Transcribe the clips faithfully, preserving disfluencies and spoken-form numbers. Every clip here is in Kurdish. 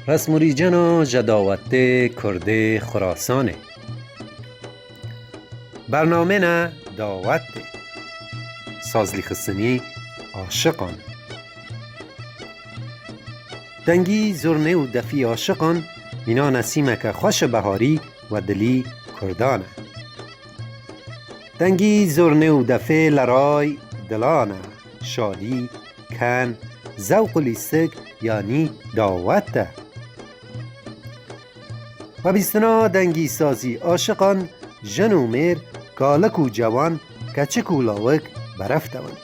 Resmûrîcena ji dawetê Kurdê Xurasanê. Bernamê ne dawetê. Sazlîxistinî aşiqan. Dengî zurnê û defî aşiqan mîna nesîmeke xweş e beharî we dilî Kurdan e. Dengî zurnê û defê leray dilan e. Şadî, ken, zewq û lîstik yanî dawet e. Xwebîstina dengî sazî aşiqan, jin û mêr, kalik û cewan, keçik û lawik beref dewin.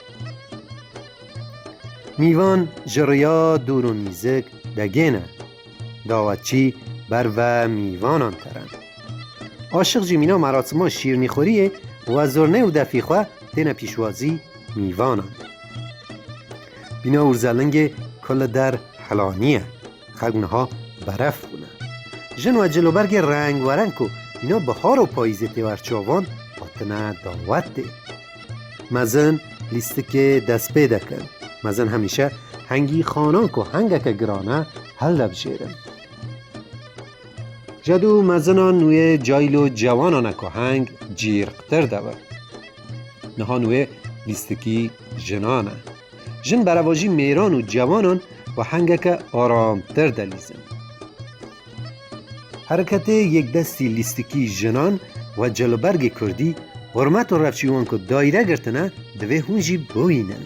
Mîvan ji riya dûr û nîzik degêne. Dawetçî ber ve mîvanan terin. Aşiq jî mîna merasima şîrnîxwiriyê we zurnê û defî xwe têne pîşwazî mîvanan. Bîna Urzelingê kul der helaniye. Xelk niha beref bûne. Jin we cilûbergê rengwereng ku bîna bihar û payîzê tê wer çavan hatine dawetê. Mezin lîstikê destpê dikin. Mezin hemîşe hengî xanan ku hengeke giran e hildibijêrin. Jed û mezinan wê caylo cewanan e ku heng cîrqtir de be. Niha wê lîstikî jinan e. Jin berevajî mêran û cewanan bi hengeke aramtir delîzin. Hereketê yekdestî lîstikî jinan we cilûbergê kurdî, hurmet û rewşî wan ku dayre girtine, divê hûn jî bibînin.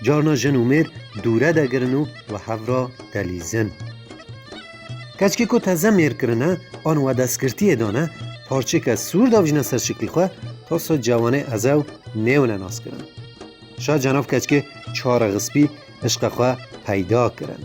Carna jin û mêr dûre degirin û we hev re delîzin. Keçkê ku teze mêr kirine, an we destgirtiyê dane, parçêke sûr davijne ser şiklî xwe, tarsa cewanê ez ew nêwine naskirin. Şa cenav keçkê çar rexspî işqe xwe peyda kirin.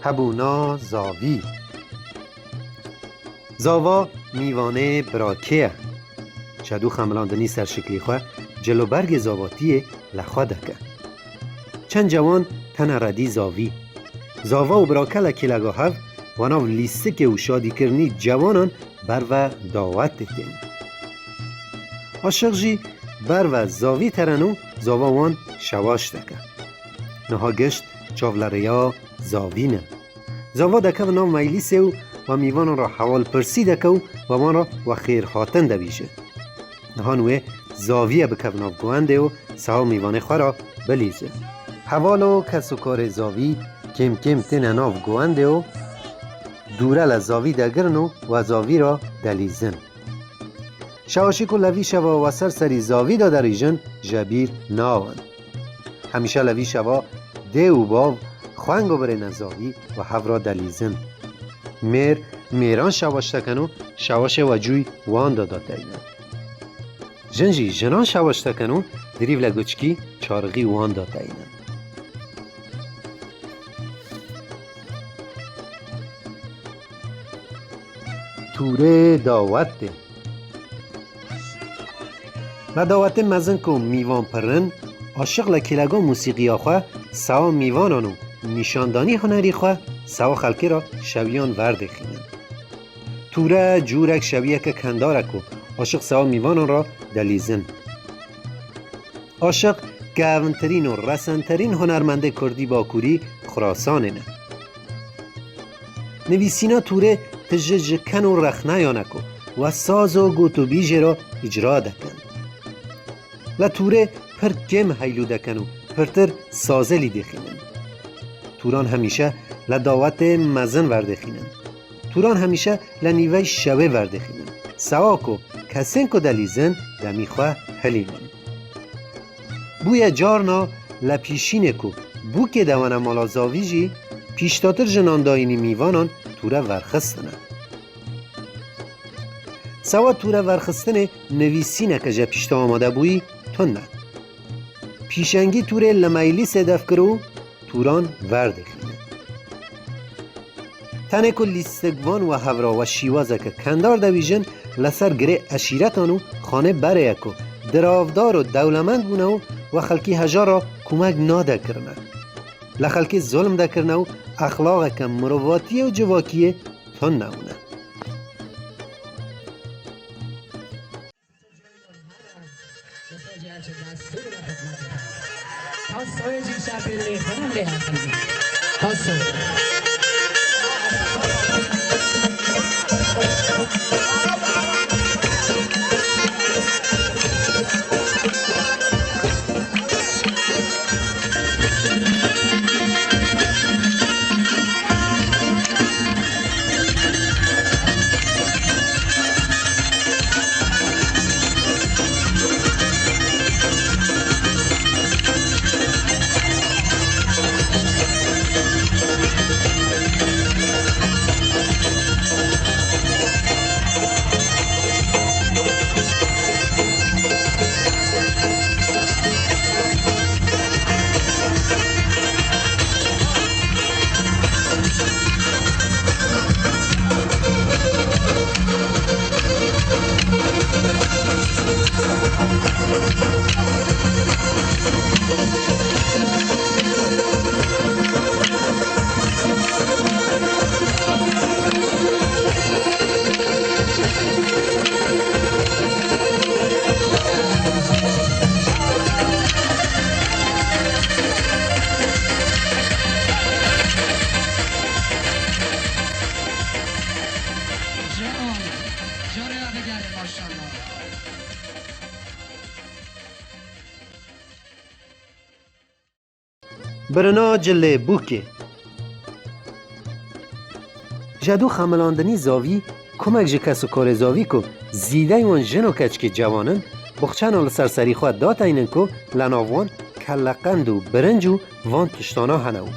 Hebûna zavî. Zava mîvanê birakê ye. Çedû xemilandinî ser şiklî xwe, cilûbergê zavatiyê li xwe dike. Çend cewan tene redî zavî. Zava û birake li kêlega hev, wa nav lîstikê û şadîkirinî cewanan ber ve dawetê tên. Aşiq jî ber ve zavî teren û zava wan şewaş dike. Niha gişt çav li rêya zavî ne. Zava dekeve nav meclîsê û we mîvanan re hewalpirsî deke û we wan re we xêrhatin dibîje. Niha wê zaviye bikeve nav guwendê û seha mîvanê xwe re bilîze. Heval û kes û karê zavî kêm kêm têne nav guwendê û dûre li zavî degirin û we zavî re delîzin. Şewaşî ku li vî şeva we ser serî zavî de derîjin, ji bîr nawin. Hemîşe li vî şeva dê û bav xweng û birêne zavî û hevra delîzin. Mêr, mêran şewaş dikin û şewaşê wecûyî wan de dateynin. Jin jî jinan şewaş dikin û dirîv li guçkî çarixî wan dateynin. Tûrê dawetê. Me dawetê mezin ku mîvan pir in, aşiq li kêlega mûsîqiya xwe, sewa mîvanan û nîşandanî hunerî xwe, sewa xelkê re şewiyan verdêxînin. Tûre cûrek şewiyeke kendar e ku aşiq sewa mîvanan re delîzin. Aşiq kevintirîn û resenterîn hunermendê kurdî Bakurî Xurasanê ne. Nivîsîna tûrê tije ji ken û rexneyan e ku we saz û gotûbîjê re îcra dikin. Li tûrê pir kêm heylû dikin û pirtir sazê lî dêxînin. Tûran hemîşe li dawetê mezin verdêxînin. Tûran hemîşe li nîvey şewê verdêxînin. Sewa ku kesên ku delîzin demî xwe hilînin. Bûye carna li pîşînê ku bûkê dewene mala zavî jî pîştatir ji nandayînî mîvanan tûre verxistine. Sewa tûre verxistinê nivîsîneke ji pîşta amade bûyî tune. Pîşengî tûrê li meclîsê def kir û tûran verdêxîne. Tenê ku lîstikvan we hevra we şîwazeke kendar dewîjin, li ser girê eşîretan û xanê berê ye ku diravdar û dewlemend bûne û we xelkî hejar re kûmek nade kirine. Li xelkê zulm dekirine û exlaqeke mirovatiyê û civakiyê tune hûne. Can, canına da geldi maşallah. Birina cilê bûkê. Ji dû xemilandinî zavî, kumek ji kes û karê zavî ku zîdey wan jin û keçikê cewan in, buxçena li ser serî xwe dateynin ku li nav wan kelleqend û birinc û van tiştana hene û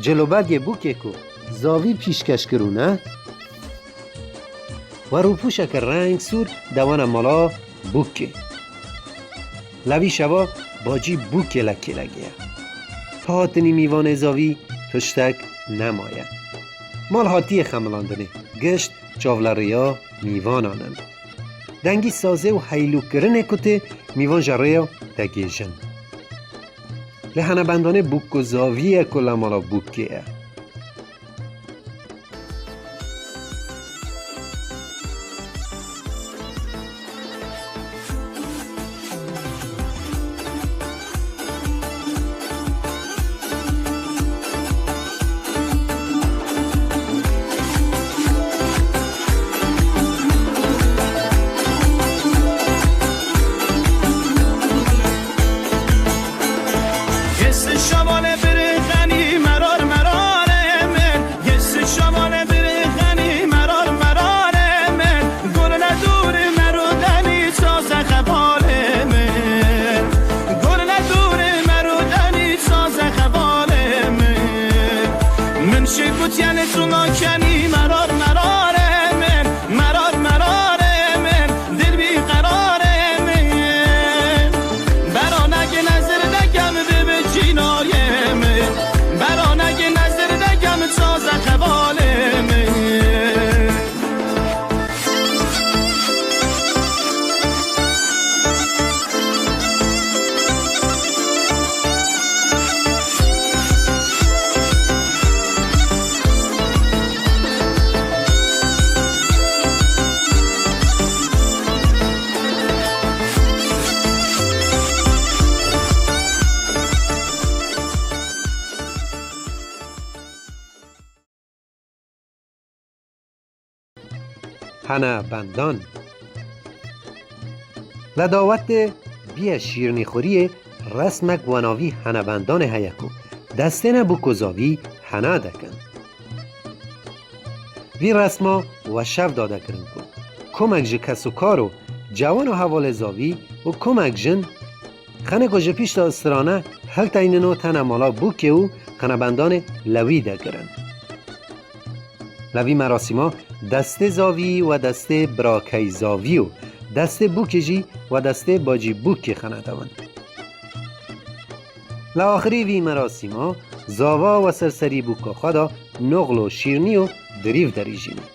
cil û bergê bûkê ku zavî pîşkeş kirûne, we rûpûşeke rengsûr dewane mala bûkê. Levî şeva bacî bûkê le kêlegê ye. Ta hatinî mîvanê zavî tiştek nemaye. Mal hatiye xemilandinê, gişt çavlerêya mîvanan in. Dengî sazê û heylûkirinê ku tê mîvan ji rêya degêjin. Lê hene bendanê bûk û zavî ye ku lemala bûkê ye. Kenî merar merarê min, merar merarê min, dir bî qerarê min. Beranekî nezir dekem bibi çînayê min, beranekî nezir dekem çaze xevalê min. Hene bendan. Li dawetê bîye şîrnîxuriyê resmek wenavî henebendanê heye ku destêne bûk û zavî hene dikin. Vî resma weşev dade kirin ku komek ji kes û kar û cewan û hevalê zavî û komek jin xenê ku ji pişta strane hilteynin û tene mala bûkê û henebendanê lewî de kirin. Li vî merasîma destê zavî we destê birakey zavî û destê bûkê jî we destê bacî bûkê xenedewin. Li axirî vî merasîma zava we ser serî bûka xwe de noxl û şîrnî û dirîv derîjîne.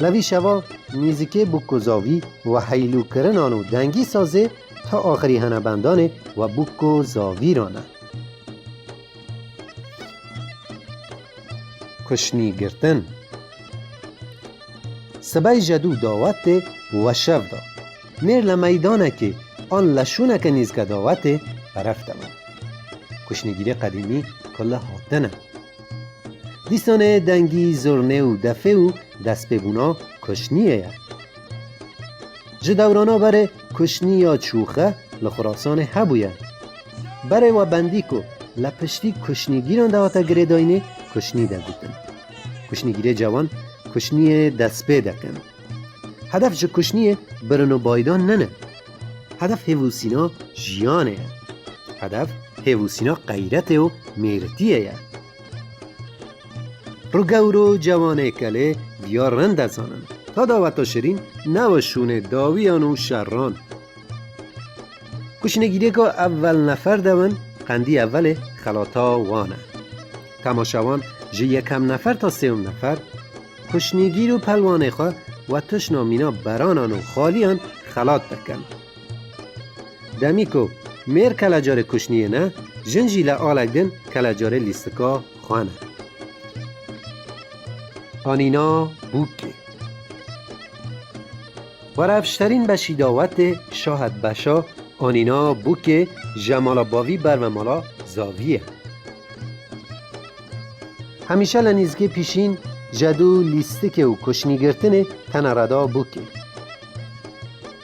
Li vî şeva mîzikê bûk û zavî we heylûkirinan û dengî sazê ta axirî henebendanê we bûk û zavî rane. Kuşnî girtin. Sibey jedû dawetê weşev da. Mêr li meydanekê an li şûneke nîzke dawetê beref dewin. Kuşnîgîrê qedîmî kule hatine. Dîsanê dengî zurnê û defê û destpêbûna kuşniyê ye. Ji dewrana berê kuşniya çûxe li Xurasanê hebûye. Berê we bendî ku li piştî kuşnîgîran de hate girêdayînê kuşnî de gotin. Kuşnîgîrê cewan kuşniyê destpê dekin. Hedef ji kuşniyê birin û baydan nine. Hedef hêvûsîna jiyanê ye. Hedef hêvûsîna qeyretê û mêrtiyê ye. Rûgewr û cewanê kelê viya rind dizanin. Ta daweta şirîn newe şûnê dawiyan û şerran. Kuşnegîrêka ewel nefer dewin, qendî evelê xelata wan e. Temaşewan ji yekem nefer ta sêyem nefer, kuşnîgîr û pelwanê xwe we tişna mîna beranan û xaliyan xelat dikin. Demî ku mêr kelecarê kuşniyê ne, jin jî li alek din kelecarê lîstika xwe ne. Anîna bûkê. Werefşterîn beşî dawetê şahet beşa anîna bûkê jemala bavî berve mala zavî ye. Hemîşe li nîzikê pîşîn jedû lîstikê û kuşnîgirtinê tene reda bûkê.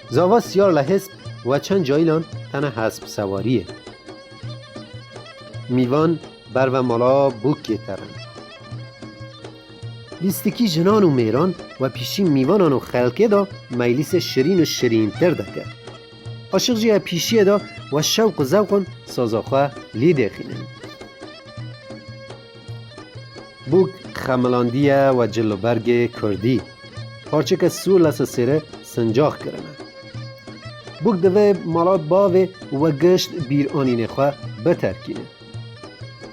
Zava siyar li hesp we çend cayîlan tene hesp sewariyê. Mîvan berve mala bûkê terin. Lîstikî jinan û mêran we pîşî mîvanan û xelkê de meylisê şirîn û şirîntir dike. Aşiq jî ya pîşiyê de we şewq û zewqan saza xwe lî dêxînin. Bûk xemilandiye we cil û bergê kurdî. Parçeke sûr lesa sêre sincax kirine. Bûk divê mala bavê we gişt bîranînê xwe biterkîne.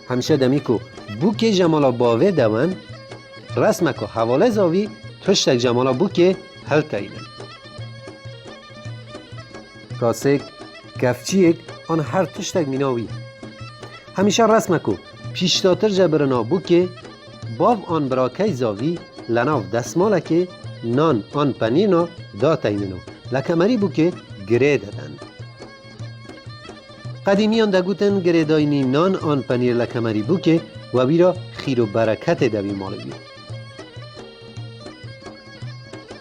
Hemîşe demî ku bûkê jemala bavê dewin, resme ku hevalê zavî tiştek jemala bûkê hilteynin. Kasêk, kefçiyek an her tiştek mîna wî. Hemîşe resme ku pîştatir ji birina bûkê, bav an birakey zavî li nav desmalekê nan an penîrna dateynino, li kemerî bûkê girê didin. Qedîmiyan degotin girêdayînî nan an penîr li kemerî bûkê we wîra xîr û bereketê dewî malê wî.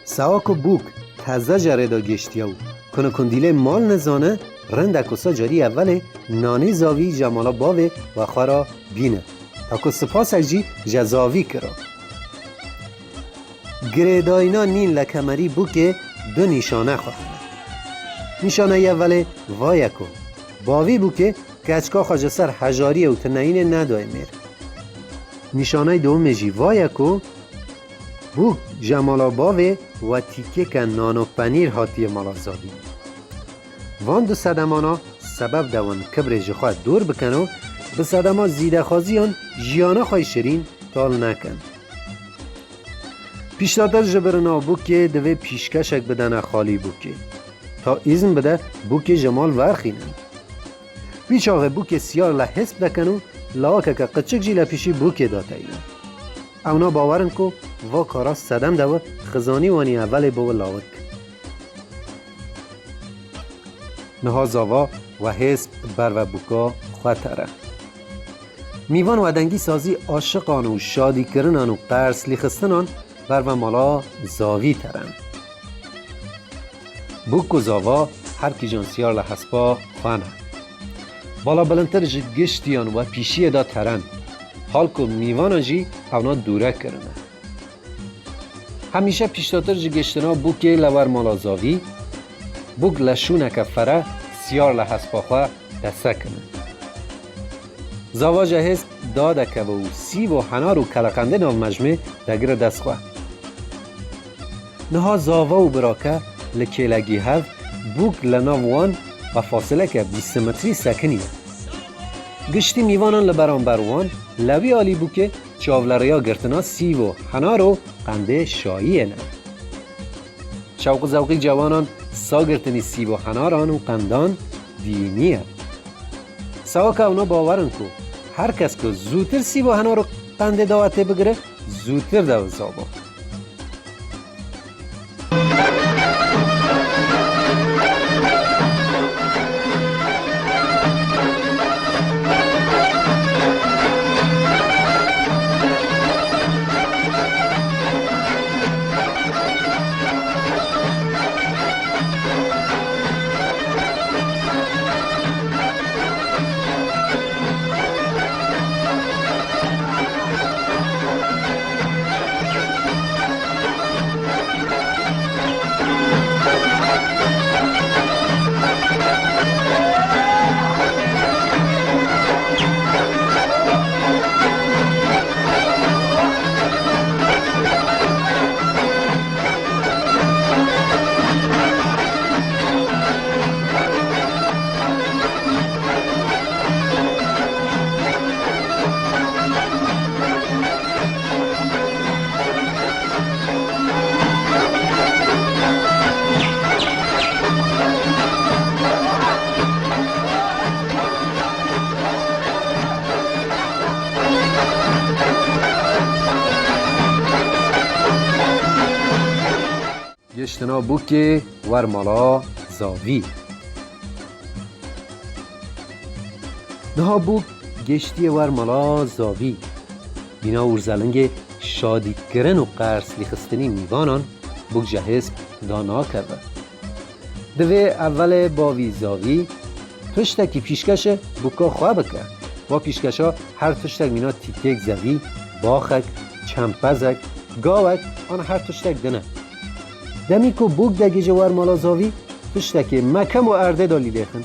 Sawa ku bûk teze ji rê de gêştiye û kunukundîlê mal nizane, rind e ku sa carî evelê nanê zavî ji mala bavê we xwe re bîne. Ta ku sipasek jî ji zavî kira. Girêdayîna nîn li kemerî bûkê du nîşane xwe hene. Nîşaneyê evelê va ye ku bavî bûkê keçika xwe ji ser hejariyê û tineyînê nedayê mêr. Nîşaney dewimê jî va ye ku bûk ji mala bavê we tîkêke nan û penîr hatiye mala zavî. Van du sedemana sebeb dewin kibrê ji xwe dûr bikin û bi sedema zîdexwaziyan jiyana xwe yî şirîn tal nekin. Piştatir ji birina bûkê divê pîşkeşek bidene xalî bûkê. Ta îzn bide bûkê ji mal verxînin. Wî çaxê bûkê siyar lehesp dekin û lawakeke qiçik jî le pişî bûkê dateynin. Ewna bawer in ku va kara sedem de wi xizanî wanî evelê biwi lawik. Niha zava we hêz berve bûka xwe tere. Mîvan we dengî sazî aşiqan û şadîkirinan û qers lîxistinan berve mala zavî teren. Bûk û zava her kîjan siyar li hespa xwe ne. Bala bilindtir ji giştiyan we pîşiyê de teren. Hal ku mîvanan jî ewna dûre kirine. Hemîşe piştatir ji giştina bûkê li wer mala zavî, bûk li şûneke fere siyar li hespa xwe desekine. Zava ji hêz dadekeve û sîv û henar û keleqendê nav mejmê degire dest xwe. Niha zava û birake li kêlegî hev bûk li nav wan bi fasileke bîst metrî sekiniye. Giştî mîvanan li beramber wan li wî alî bûkê çav li rêya girtina sîv û henar û qendê şayiyê ne. Şewq û zewqî cewanan sa girtinî sîv û henaran û qendan dînî ye. Sewaka ewna bawer in ku her kes ku zûtir sîv û henar û qendê dawetê bigire, zûtir de zava. Giştina bûkê wer mala zavî. Niha bûk giştiye wer mala zavî. Mîna ûrzelingê şadîkirin û qers lîxistinî mîvanan bûk ji hêz da nakeve. Divê evelê bavî zavî tiştekî pîşkeşe bûka xwe bike. Va pîşkeşa her tiştek mîna tîkêk zevî, baxek, çempezek, gawek an her tiştek din e. Demî ku bûk degihîje wer mala zavî, tiştekê mekem û erdê de lîlêxin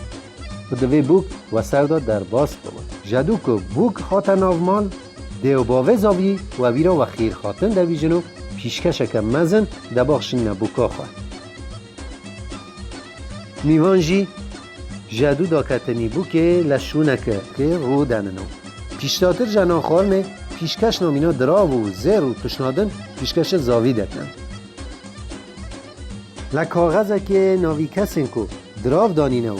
û divê bûk we ser de derbas bibe. Ji dû ku bûk hate nav mal, dê û bavê zavî we wîra we xêrxwatin dibîjin û pîşkeşeke mezin dibaxşînine bûka xwe. Mîvan jî ji dû daketinî bûkê li şûneke rû denin û pîştatir ji nanxwarinê pîşkeşna mîna dirav û zêr û tişnadin pîşkeşê zavî dikin. Li kaxezekê navî kesên ku dirav danîne û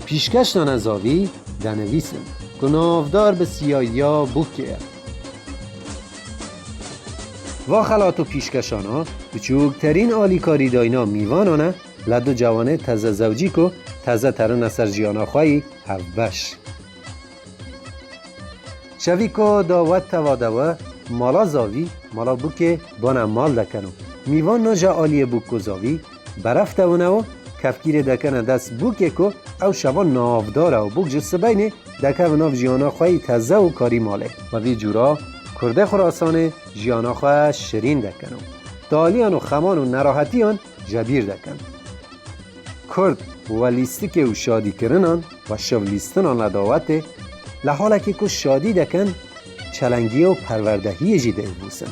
pîşkeş dane zavî dinivîsin ku navdar bi siyahiya bûkê ye. Va xelat û pîşkeşana biçûkterîn alîkarî dayîna mîvanan e li du cewanê teze zewcî ku teze terine ser jiyana xwe yî hevbeş. Şevî ku dawet teva de we, mala zavî, mala bûkê bane mal dekin û mîvan na ji aliyê bûk û zavî beref tewine û kevkîrê dekene dest bûkê ku ew şeva navdar e û bûk ji sibeynê dekeve nav jiyana xwe yî teze û karî malê. Bi vî cûra Kurdê Xurasanê jiyana xwe şirîn dekin û taliyan û xeman û nerahetiyan ji bîr dekin. Kurd we lîstikê û şadîkirinan we şev lîstinan li dawetê, li halekê ku şadî dekin, çelengiyê û perwerdehiyê jî dê bûsin.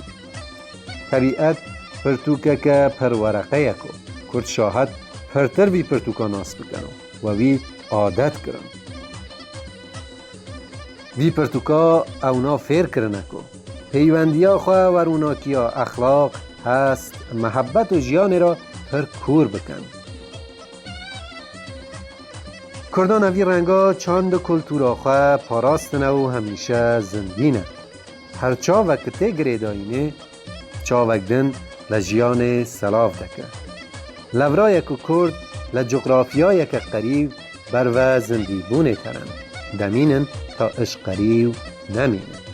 Tebîet pirtûkeke pir wereqeyek o. Kurd şahet pirtir vî pirtûka nas bikin û we wî adet kirin. Vî pirtûka ewna fêr kirine ku peywendiya xwe, werûnakiya exlaq, hest, mehebet û jiyanê re pir kûr bikin. Kurdan evî renga çand û kultûra xwe parastine û hemîşe zindî ne. Her çavek tê girêdayînê, çavek din li jiyanê selav dike. Levrayek û Kurd li cografyayeke qerîb berve zindîbûnê terin, demînin ta iş qerîb nemînin.